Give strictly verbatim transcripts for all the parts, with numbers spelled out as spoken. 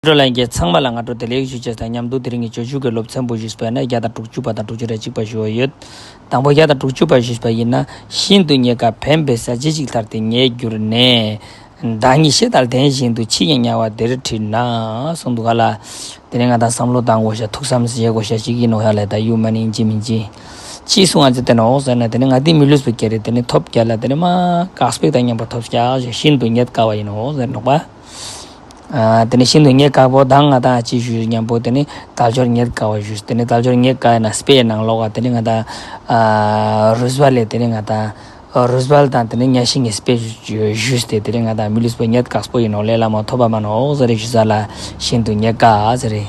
འགྲོ་ལ་ཡིན་གྱི་ཚང་མ་ལ་སྔ་དྲོ་བདེ་ལེགས་ཞུ་ཆེད་དང་མཉམ་དུ་དེ་རིང་གི་སྤྱོད་འཇུག་གི་སློབ་ཚན་པོ་ཞུས་པ་ན་བརྒྱ་དང་དྲུག་ཅུ་པ་དང་དྲུག་ཅུ་རེ་གཅིག་པ་ཞུ་བ་ཡོད། དང་པོ་བརྒྱ་དང་དྲུག་ཅུ་པ་ཞུས་པ་ཡིན་ན། ཤིན་ཏུ་རྙེད་དཀའ་ཕན་པའི་ས་ཇི་ཞིག་ལྟར་ཏེ་རྙེད་གྱུར་ནས། བདག་ཉིད་ཤེས་དང་ལྡན་བཞིན་དུ་ཕྱིས་ཀྱང་དམྱལ་བ་འདིར་ཁྲིད་ན། གསུངས་འདུག་ག་ལ། དེ་ནས་ང་དང་བསམ་བློ་བཏང་དགོས་ཤ་ཐུགས་བསམ་བཞེས་དགོས་ཤ་ཞིག་ཡིན་ནོ་ཡ་ལས་ད་ཡུ་མ་ནིང་ཅི་མིན་ཅི། ཅི་གསུང་ང་ཚེ་དེ་ནོ་ཟེར་ན་དེ་ནས་ང་དེ་མི་ལུས་པའི་སྐད་རེད་དེ་ནས་ཐོབ་རྒྱ་ལ་དེ་ནས་མ་དཀའ་སྤེག་དང་མཉམ་པ་ཐོབ་རྒྱ་ཞེས་ཤིན་ཏུ་རྙེད་དཀའ་བ་ཡིན་ནོ་ཟེར་ནོག་པ། དེ་ནས་ཤིན་ཏུ་རྙེད་དཀའ་བོ་དང་ང་དང་ཅི་ཞུས་མཉམ་པོ་དེ་ནས་དལ་འབྱོར་རྙེད་དཀའ་བ་ཞུས་དེ་ནས་དལ་འབྱོར་རྙེད་དཀའ་ན་དཔེ་ནང་ལོག་ག་དེ་ནས་ང་དང་རུས་པ་ལས་དེ་ནས་ང་དང་རུས་པ་དང་དེ་ནས་གཉའ་ཤིང་གི་དཔེ་ཞུས་ཏེ་དེ་ནས་ང་དང་མི་ལུས་པོ་རྙེད་དཀའ་པོ་ཡིན་ནོ་ལས་སླ་མོ་ཐོབ་པ་མ་ནོག་ཟེར་རེ་ཞུ་ས་ལ་ཤིན་ཏུ་རྙེད་དཀའ་ཟེར་རེ།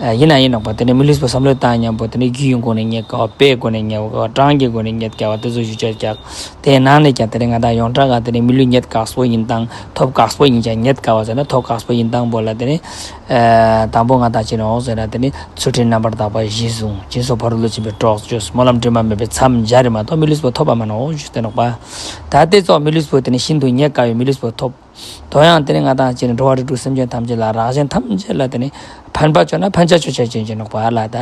ཡིན་ན་ཡིན་ནོག་པ་དེ་ནས་མི་ལུས་པོ་བསམ་བློ་བཏང་མཉམ་པོ་དེ་ནས་རྒྱུ་ཡི་སྒོ་ནས་རྙེད་དཀའ་བ་དཔེའི་སྒོ་ནས་རྙེད་དཀའ་བ་གྲངས་ཀྱི་སྒོ་ནས་རྙེད་དཀའ་བ་དེ་ཚོ་ཞུ་བྱ་རྒྱག་དེའི་ནང་ནས་ཀྱང་དེ་ནས་ང་དང་ཡོངས་གྲགས་ག་དེ་ནས་མི་ལུས་རྙེད་དཀའ་པོ་ཡིན་དང་ཐོབ་དཀའ་པོ་ཡིན་ཀྱང་རྙེད་དཀའ་བ་ཟེར་ན་ཐོབ་དཀའ་པོ་ཡིན་དང་པོ་ལ་དེ་ནས་དང་པོ་ང་དང་ཅི་ནོག་ཟེར་ན་དེ་ནས་ཚུལ་ཁྲིམས་རྣམ་པར་དག་པ་གཞི་བཟུང་སྦྱིན་སོགས་ཕ་རོལ་ཏུ་ཕྱིན་པའི་གྲོགས་བཅོས་སྨོན་ལམ་དྲི་མ་མེད་པའི་མཚམས་སྦྱར་རེ་མ་གཏོགས་མི་ལུས་པོ་ཐོབ་པ་མ་ནོག་ཞུས་ཏེ་ནོག་པ། ད་དེ་ཚོ་མི་ལུས་པོ་དེ་ནས་ཤིན་ཏུ་རྙེད་དཀའ་བའི་མི་ལུས་པོ་ཐོབ། དོ་ཡང་དེ་ནས་ང་དང་ཅི་ནས་འགྲོ་བ་རིགས་དྲུག་སེམས་ཅན་ཐམས་ཅད་ལ་རང་གཞན་ཐམས་ཅད་ལ་དེ་ནས་ཕན་པ་བཅོ་ན་ཕན་ཆ་བཅོ་བྱ་ཅན་གྱི་ནོག་པ་ལ་ད།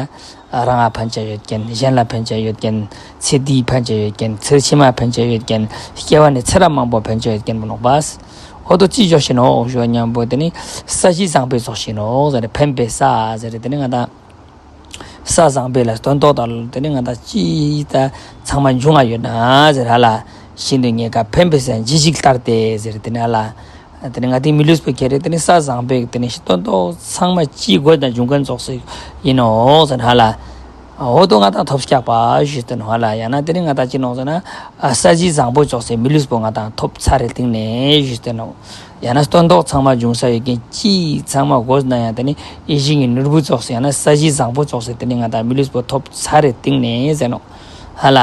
རང་ང་ཕན་ཆ་ཡོད་མཁན་གཞན་ལ་ཕན་ཆ་ཡོད་མཁན་ཚེ་འདིའི་ཕན་ཆ་ཡོད་མཁན་ཚེ་ཕྱི་མ་ཕན་ཆ་ཡོད་མཁན་སྐྱེ་བ་ནས་ཚེ་རབས་མང་པོ་ཕན་ཆ་ཡོད་མཁན་པོ་ནོག་པ། འོ་དོ་ཅི་བཅོ་ཤི་ནོག་ཞུ་བ་མཉམ་པོ་དེ་ནི་ས་གཞི་བཟང་པོས་བཅོ་ཤི་ནོག་ཟེར་ཕན་པའི་ས་ཟེར་དེ་ནི་ང་དང་། ས་བཟང་པོ་ལ་སྟོན་ཐོག་དང་དེ་ནི་ང་དང་ཅི་ད་ཚང་མ་འབྱུང་བ་ཡོད་ན་ཟེར་ཧ་ལ། ཤིན་ཏུ་རྙེད་དཀའ་ཕན་པའི་ས་ཇི་ཞིག་ལྟར་ཏེ་ཟེར་དེ་ནི་ཧ་ལ། དེ་ནི་ང་དེ་མི་ལུས་པའི་ཁྱེར་རེ་དེ་ནི་ས་བཟང་པོའི་དེ་ནི་སྟོན་ཐོག་ཚང་མ་ཅི་དགོས་དང་འབྱུང་མཁན་ཙོགས་སུ་ཡིན་ནོ་ཟེར་ཧ་ལ། འོ་དོ་ང་དང་ཐོབ་སྐྱག་པ་ཞུས་ཏེ་ནོ་ཧ་ལ་ཡང་ན་དེ་ནི་ང་དང་ཅི་ནོ་ཟེར་ན། ས་གཞི་བཟང་པོ་ཙོགས་སེ་མི་ལུས་པོ་ང་དང་ཐོབ་ཚར་རེ་སྟེང་ནས་ཞུས་ཏེ་ནོ། ཡང་ན་སྟོན་ཐོག་ཚང་མ་འབྱུང་ས་ཡོད་མཁན་ཅི་ཚང་མ་དགོས་ན་ཡང་དེ་ནི་ཡིད་བཞིན་གྱི་ནོར་བུ་ཙོགས་སེ་ཡང་ན་ས་གཞི་བཟང་པོ་ཙོགས་སེ་དེ་ནི་ང་དང་མི་ལུས་པོ་ཐོབ་ཚར་རེ་སྟེང་ནས་ཟེར་ནོ། ཧ་ལ།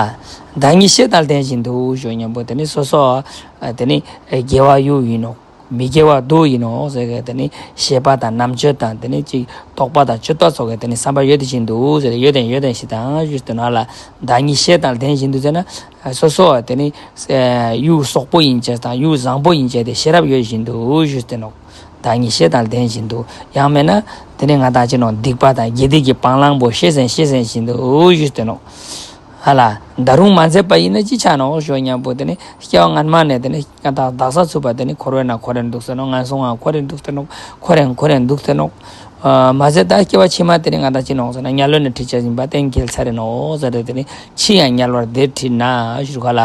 བདག་ཉིད་ཤེས་དང་ལྡན་བཞིན་དུ་ཞུ་མཉམ་པོ་དེ་ནི་སོ་སོ་དེ་ནི་དགེ་བ་ཡུལ་ཡིན་ནོ། མི་དགེ་བ་སྡུག་ཡིན་ནོ་ཟེར་གི་དེ་ནི་ཤེས་པ་དང་རྣམ་དཔྱོད་དང་དེ་ནི་ཅིག་རྟོག་པ་དང་སྤྱོད་པ་སོགས་ཀྱི་དེ་ནི་བསམ་པ་ཡོད་དེ་བཞིན་དུ་ཟེར་ཡོད་དེ་ཡོད་དེ་ཞིག་དང་ཞུས་ཏེ་ནོ་ཧ་ལ། བདག་ཉིད་ཤེས་དང་ལྡན་བཞིན་དུ་ཟེར་ན། སོ་སོ་དེ་ནི་ཡུལ་སོག་པོ་ཡིན་ཅེས་དང་ཡུལ་བཟང་པོ་ཡིན་ཅེས་དེ་ཤེས་རབ་ཡོད་བཞིན་དུ་ཞུས་ཏེ་ནོ། བདག་ཉིད་ཤེས་དང་ལྡན་བཞིན་དུ་ཡང་མེད་ན་དེ་ནི་ང་དང་ཅི་ནོ་སྡིག་པ་དང་དགེ་སྡིག་གི་སྤང་བླང་པོ་ཤེས་ཟིན་ཤེས་ཟིན་བཞིན་དུ་ཞུས་ཏེ་ནོ། ཧ་ལ། ད་རུང་མ་མཛད་པ་ཡིན་ན་ཅི་ཆ་ནོ་ཞུ་མཉམ་པོ་དེ་ནི་སྐྱེ་བ་སྔན་མ་ནས་དེ་ནི་ང་དང་བདག་ས་ཚུགས་པ་དེ་ནི་འཁོར་བའི་ནང་འཁོར་རེ་འདུག་ཟེར་ནོ་ངན་སོང་ང་འཁོར་རེ་འདུག་ཟེར་ནོ་འཁོར་རེ་འཁོར་རེ་འདུག་ཟེར་ནོ། མ་ཟད་ད་སྐྱེ་བ་ཕྱི་མ་དེ་ནི་ང་དང་ཅི་ནོག་ཟེར་ན་དམྱལ་བའི་ནང་ཁྲིད་བྱ་བཞིན་པ་གཏན་འཁེལ་ཚར་རེ་ནོ་ཟེར་རེ་དེ་ནི་ཕྱིས་ཡང་དམྱལ་བར་འདིར་ཁྲིད་ན་ཞུ་ག་ལ།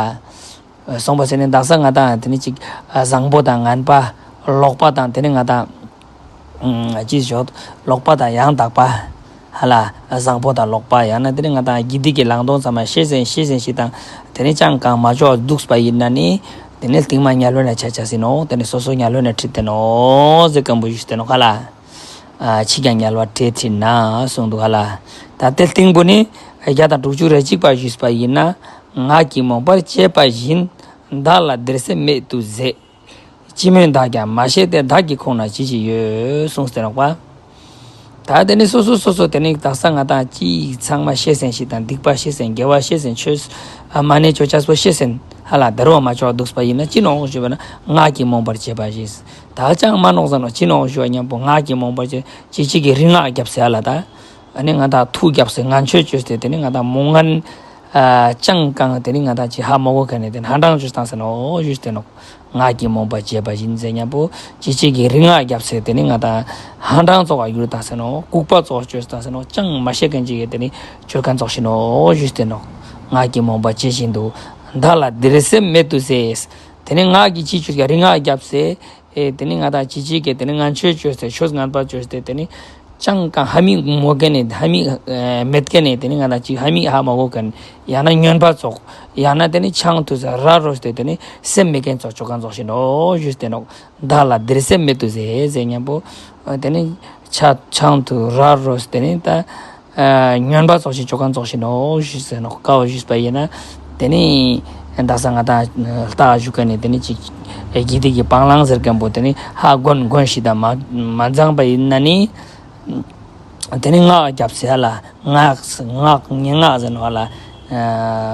སོང་པ་ཟེར་ནས་བདག་ས་ང་དང་དེ་ནི་ཅིག་བཟང་པོ་དང་ངན་པ་ལོག་པ་དང་དེ་ནི་ང་དང་ཅི་ཞོག་ལོག་པ་དང་ཡང་དག་པ་ཧ་ལ་བཟང་པོ་དང་ལོག་པ་ཡང་ན་དེ་ནི་ང་དང་དགེ་སྡིག་གི་བླང་དོར་ཚང་མ་ཤེས་ཟིན་ཤེས་ཟིན་ཞིག་དང་དེ་ནི་ཅང་གང་མ་ལྕོགས་འདུག་པ་ཡིན་ན་ནི་དེ་ནི་རྟིང་མ་དམྱལ་བའི་ནང་ཆ་ཆ་ཟིན་ནོ་དེ་ནི་སོ་སོ་དམྱལ་བའི་ནང་ཁྲིད་དེ་ནོ་ཟེར་སྐམ་པོ་ཞུས་ཏེ་ནོ་ཧ་ལ། ཕྱིས་ཀྱང་དམྱལ་བར་འདིར་ཁྲིད་ན་གསུངས་འདུག་ཧ་ལ། ད་དེ་སྟེང་པོ་ནི་བརྒྱ་དང་དྲུག་ཅུ་རེ་གཅིག་པ་ཞུས་པ་ཡིན་ན་ངག་གི་མོངས་པར་བྱས་པ་བཞིན་བདག་ལ་འདིར་སེམས་རྨད་དུ་ཟད། ཅི་སྨོས་བདག་ཀྱང་མ་ཤེས་ཏེ། བདག་གི་ཁོང་ན་ཅི་ཞིག་ཡོད་གསུངས་ཏེ་ནོག་པ། ད་དེ་ནི་སོ་སོ་སོ་སོ་དེ་ནི་བདག་ས་ང་དང་ཅི་ཚང་མ་ཤེས་ཟིན་ཞིག་དང་སྡིག་པ་ཤེས་ཟིན་དགེ་བ་ཤེས་ཟིན་ཆོས་མ་ཎི་ཆོས་ཆས་པོ་ཤེས་ཟིན་ཧ་ལ་དེ་རུ་མ་ལྕོགས་འདུག་པ་ཡིན་ན་ཅི་ནོག་ཞུས་པ་ན་ངག་གི་མོངས་པར་བྱས་པ་བཞིན། ད་ཅང་མ་ནོག་ཟེར་ནོ་ཅི་ནོག་ཞུ་བ་མཉམ་པོ་ངག་གི་མོངས་པར་བྱས་ཅི་ཅིག་གི་རིག་སྔགས་རྒྱབ་ཟེར་ཧ་ལ་ད། ཨ་ནི་ང་དང་ཐུགས་རྒྱབ་ཟེར་ངན་ཆོས་བཅོས་ཏེ་དེ་ནི་ང་དང་མོ་ངན། ཨ་ཅང་གང་དེ་ནི་ང་དང་ཅི་ཧ་མ་གོ་མཁན་ནི་དེ་ནི་ཧ་འདྲང་བཅོས་བཏང་ཟེར་ནོ་ཞུས་ཏེ་ནོག་ངག་གི་མོངས་པ་བྱས་པ་བཞིན་ཟེར་མཉམ་པོ་ཅི་ཅིག་གི་རིག་སྔགས་རྒྱབ་ཟེར་དེ་ནི་ང་དང་ཧ་འདྲང་ཙོགས་ཀ་གྱུར་བཏང་ཟེར་ནོ་ལྐུགས་པ་ཙོགས་བཅོས་བཏང་ཟེར་ནོ་ཅང་མ་ཤེས་མཁན་ཅིག་གི་དེ་ནི་བཅོས་མཁན་ཙོགས་ཤིག་ནོ་ཞུས་ཏེ་ནོག་ངག་གི་མོངས་པ་བྱས་བཞིན་དུ་བདག་ལ་འདིར་སེམས་རྨད་དུ་ཟད། དེ་ནི་ངག་གི་ཅི་བཅོས་ཀྱི་རིག་སྔགས་རྒྱབ་ཟེར། ཨེ་དེ་ནི་ང་དང་ཅི་ཅིག་གི་དེ་ནི་ངན་ཆོས་བཅོས་ཏེ་ཆོས་ངན་པ་བཅོས་ཏེ་དེ་ནི་ཅང་གང་ཧ་མི་མོ་གན་ནས་ཧ་མི་མེད་གན་ནས་དེ་ནི་ང་དང་ཅིག་ཧ་མི་ཧ་མ་གོ་གན་ཡང་ན་སྨྱོན་པ་ཙོགས་ཡང་ན་དེ་ནི་ཆང་དུ་ཟ་ར་རོས་ཏེ་དེ་ནི་སེམས་མེད་གན་ཙོགས་བཅོ་གན་ཙོགས་ཤིག་ནོ་ཞུས་ཏེ་ནོག་བདག་ལ་འདིར་སེམས་རྨད་དུ་ཟད་ཟེར་མཉམ་པོ་དེ་ནི་ཆ་ཆང་དུ་ར་རོས་དེ་ནི་ད། སྨྱོན་པ་ཙོགས་ཤིག་བཅོ་གན་ཙོགས་ཤིག་ནོ་ཞུས་ཟེར་ནོ་ཀ་བ་ཞུས་པ་ཡིན་ན། དེ་ནི་བདག་ས་ང་དང་ལྟ་ཞུ་ག་ནི་དེ་ནི་ཅིག་དགེ་སྡིག་གི་སྤང་བླང་ཟེར་མཁན་པོ་དེ་ནི་ཧ་གོན་གོན་ཞིག་དང་མ་མ་འཛངས་པ་ཡིན་ན་ནི། དེ་ནི་སྔགས་རྒྱབ་ཟེར་ཧ་ལ་སྔགས་སྔགས་ངན་སྔགས་ཟེར་ནོ་ཧ་ལ།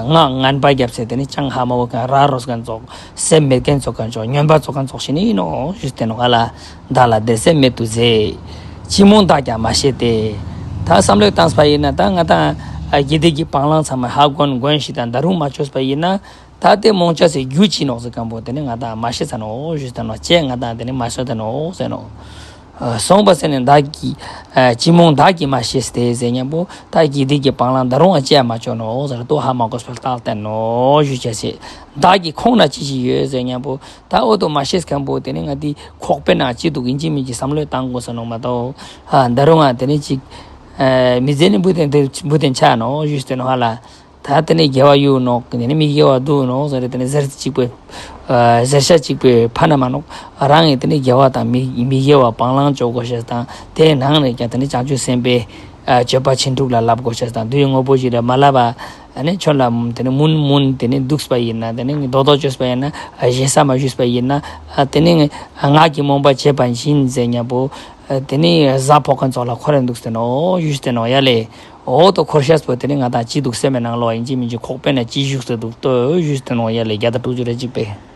སྔགས་ངན་པ་རྒྱབ་ཟེར་དེ་ནི་ཅང་ཧ་མ་གོ་མཁན་ར་རོས་མཁན་ཙོགས་སེམས་མེད་མཁན་ཙོགས་མཁན་ཙོགས་སྨྱོན་པ་བཅོ་གན་ཙོགས་ཤིག་ནི་ཡིན་ནོ་ཞུས་ཏེ་ནོ་ཧ་ལ། བདག་ལ་འདིར་སེམས་རྨད་དུ་ཟད། ཅི་སྨོན་བདག་ཀྱང་མ་ཤེས་ཏེ། ད་བསམ་བློ་བཏང་པ་ཡིན་ན། ད་ང་དང་ཨ་དགེ་སྡིག་གི་སྤང་བླང་ཚང་མ་ཧ་གོ་གོ་ཞིག་དང་ད་རུང་མ་ཆོད་པ་ཡིན་ན། ད་དེ་རྨོངས་བྱ་སའི་རྒྱུ་ཅི་ནོག་ཟེར་མཁན་པོ་དེ་ནི་ང་དང་མ་ཤེས་ས་ནོག་ཞུས་ཏེ་ནོག་ཅེས་ང་དང་དེ་ནི་མ་ཤེས་ས་ནོག་ཟེར་ནོག་ཨ་སོང་པ་ཟེར་ནས་བདག་གིས་ཨ་ཅི་སྨོན་བདག་གིས་མ་ཤེས་ཏེ་ཟེར་མཁན་པོ། ད་དགེ་སྡིག་གི་སྤང་བླང་ད་རུང་ཨ་ཅེས་མ་ཆོད་ནོག་ཟེར། ལྟོ་ཧ་མ་གོ་སར་བརྟག་བསྟན་ནོག་ཞུས་བྱས་ཟེར། བདག་གི་ཁོང་ན་ཅི་ཞིག་ཡོད་ཟེར་མཁན་པོ། ད་འོ་དོ་མ་ཤེས་མཁན་པོ་དེ་ནི་ང་དེ་ཁོག་པའི་ནང་ཅི་འདུག་ཡིན་གཅིག་མིན་གཅིག་བསམ་བློ་བཏང་དགོས་ས་ནོག་མ་གཏོགས། ཨ་ད་རུང་ང་དེ་ནི་ཅིག་ཨ་མི་ཚེ་ནི་འབུ་དེ་འབུ་དེ་ཆགས་ནོག་ཞུས་ཏེ་ནོག་ཧ་ལ། ད་དེ་ནི་དགེ་བ་ཡོད་ནོག་དེ་ནི་མི་དགེ་བ་འདུག་ནོག་ཟེར་ཏེ། དེ་ནི་ཟེར་གཅིག་པོས་ཨ་ཟེར་ཤ་གཅིག་པོས་ཕན་ན་མ་ནོག་རང་གིས་དེ་ནི་དགེ་བ་དང་མི་མི་དགེ་བ་སྤང་བླང་བྱེད་དགོས་ཤེས་དང་། དེའི་ནང་ནས་ཀྱང་དེ་ནི་བྱང་ཆུབ་སེམས་དཔའི་ཨ་སྤྱོད་པ་ཕྱིན་དྲུག་ལ་བསླབ་དགོས་ཤེས་དང་། བསྡུ་བའི་དངོས་པོ་བཞི་ལ་མ་བསླབ་པ། ཨ་ནི་ཆོས་ལ་དེ་ནི་མུན་མུན་དེ་ནི་འདུག་པ་ཡིན་ན། དེ་ནི་རྡོག་རྡོག་བཅོས་པ་ཡིན་ན། ཨ་ཞེ་ས་མ་ཞུས་པ་ཡིན་ན། ཨ་དེ་ནི་ངག་གི་སྨོན་པ་བྱས་པ་བཞིན་ཟེར་མཁན་པོ། ཨ་དེ་ནི་གཟའ་ཕོག་མཁན་ཚོ་ལ་འཁོར་རེ་འདུག་སྟེ་ནོག་ཞུས་ཏེ་ནོག་ཡ་ལེ། འོ་དོ་འཁོར་ཤེས་པོ་དེ་ནི་ང་དང་ཅི་འདུག་སེམས་ནང་ལོགས་ཡིན་གཅིག་མིན་གཅིག་ཁོག་པའི་ནང་ཅི་བཞུགས་སེ་འདུག་ལྟོས་ཞུས་ཏེ་ནོག་ཡ་ལེ། བརྒྱ་དང་དྲུག་ཅུ་རེ་གཅིག་པས།